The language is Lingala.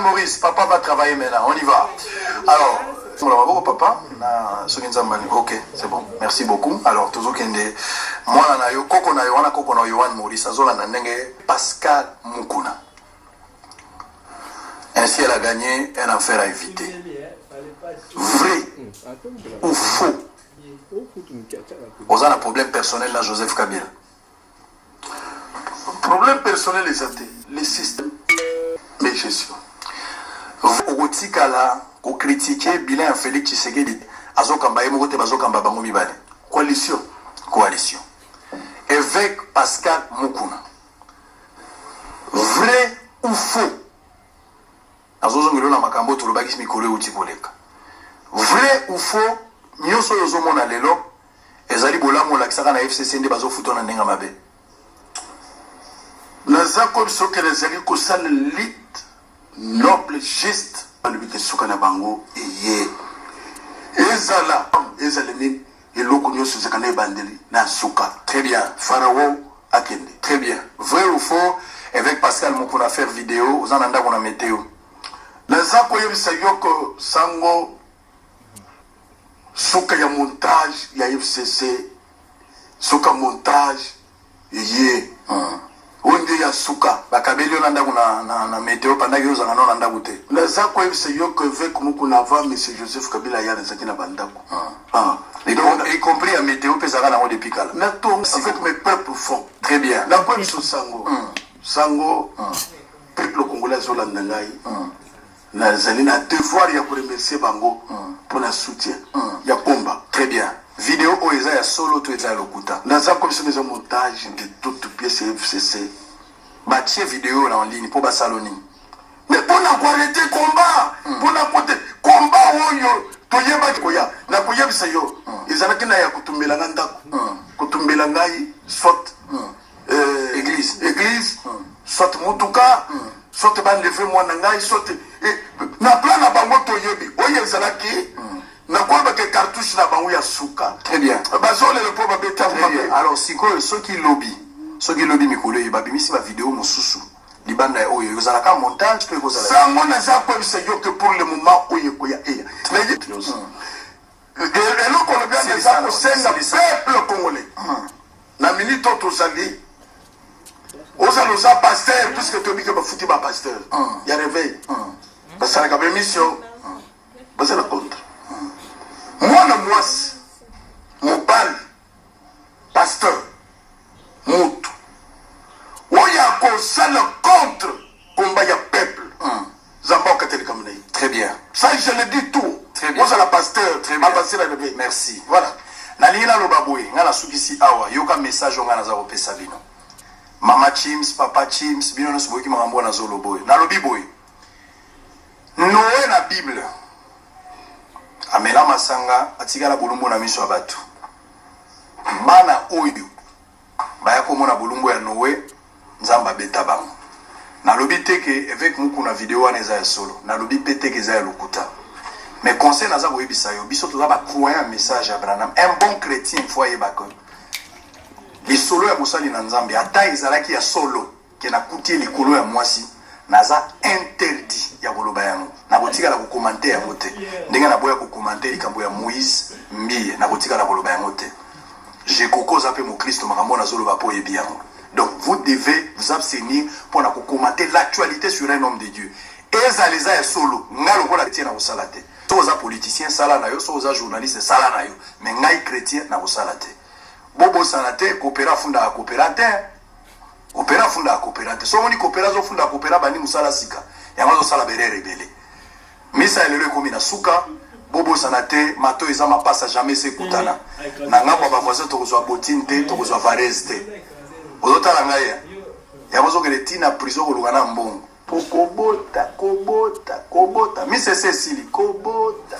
Maurice, papa va travailler maintenant, on y va. Alors, maboko papa na soki nzambe ani ok c'est bon merci beaucoup alors tozokende mwana na yo koko na yo wana koko na yo Yohan Maurice azolanda ndenge Pascal Mukuna ainsi elle a gagné un enfer à éviter vrai ou faux oza na problème personnel na Joseph Kabila Problème personnel eza te, le système de gestion. Okotikala ko critiquer bilan ya Felix Tshisekedi azokamba ye moko te bazokamba bango mibale. Coalition. Coalition. Évêque Pascal Mukuna. Vrai ou faux? Nazozongela na makambo tolobaki mikolo euti koleka. Vrai ou faux? Nyonso oyo ozomona lelo ezali bolamu olakisaka na FCC nde bazofuta na ndenge mabe. Naza koyebisa ke nazali kosala lutte noble juste balobi ke suka na bango eye ezala ezala nini eloko nyonso ezalaka na ebandeli na suka. Très bien. Pharaon akende. Très bien. Vrai ou faux, évêque Pascal Mukuna faire vidéo oza na ndako na meteo. Naza koyebisa yo ke sango suka ya montage ya FCC suka montage eye oyo nde ya suka. Bakabeli yo na ndako na meteo pandaki ozanga no na ndako te. Naza koyebisa yo ke évêque Mukuna avant monsieur Joseph Kabila aya nazalaki na bandako. Donc, y compris ya meteo mpe ezalaka nango depuis kala. Natonga avec mes propres fonds. Très bien. Nakoyebisa sango sango peuple congolais azolanda ngai nazali na devoir ya koremercier bango mpona soutien ya komba. Très bien. Vidéo oyo eza ya solo to eza ya lokuta? Naza koyebisa eza montage de toute pièce ya FCC. Batie vidéo na en ligne mpo basala nini? Mais mpona koarrêter combat, mpona kote combat oyo toyebaki koya nakoyebisa yo ezalaki na ya kotumbela ngai ndako, kotumbela ngai soit église, église, soit mutuka, soit baenlever mwana ngai, soit na plan na bango toyebi oyo ezalaki nakoyebaka cartouche na bango ya suka. Très bien. Bazolela mpo babeta. Alors sikoyo soki lobi mikolo oyo babimisi bavideo mosusu libanda ya oyo ezalaka montage to ekozala? Sango naza koyebisa yo ke pour le moment oyo ekoya eya eloko olobi wana eza kosenga peuple congolais na minute oyo tozali ozala oza pasteur puisque toyebi ke bafuti bapasteur ya réveil basalaka baémission bazala contre mwana mwasi mobali pasteur mutu oyo akosala contre combat ya peuple Nzambe akatelika na ye. Très bien. Ça, je le dis tout. Très bien. Ozala pasteur. Très bien. Bapasteur ya réveil. Merci. Voilà. Nalingi naloba boye, ngai nasukisi awa. Yoka message oyo ngai naza kopesa bino, mama Chims, papa Chims, bino nyonso boyoki makambo oyo nazoloba oyo. Nalobi boye, Noe na Bible amela masanga, atikala bolumbu na miso ya bato. Bana oyo baya komona bolumbu ya Noe, Nzambe abeta bango. Nalobi te ke évêque Mukuna video wana eza ya solo, nalobi mpe te ke eza ya lokuta, mais conseil naza koyebisa yo, biso toza bacroyant message ya Branham. Un bon chrétien faut ayebaka lisolo ya mosali na Nzambe ata ezalaki ya solo ke nakuti ye likolo ya mwasi, naza interdit ya koloba yango, nakotikala kocommenter yango te. Ndenge naboya kocommenter likambo ya Moïse Mbiye, nakotikala koloba yango te. Jekoko oza mpe mokristo, makambo nazoloba mpo oyebi yango. Donc vous devez vous abstenir mpona kocommenter l'actualité sur un homme de Dieu. Ezala eza ya solo, ngai lokola chrétien nakosala te. Soki oza politicien, sala na yo. Soki oza journaliste, sala na yo, mais ngai chrétien nakosala te. Bobosana te, kopera afundaka kopera te, kopera afundaka kopera te. So omoni kopera azofunda kopera, bandi mosala sika, yango azosala berere ebele. Misa ya lelo ekomi na suka. Bobosana te, mato eza mapasa, jamais se ekutana na ngambo ya bavoisin. Tokozwa botine te, tokozwa varese te. Ozotala ngai yango ozokende ntina prison koluka na mbongo po kobota kobota kobota. Misa ese esili kobota.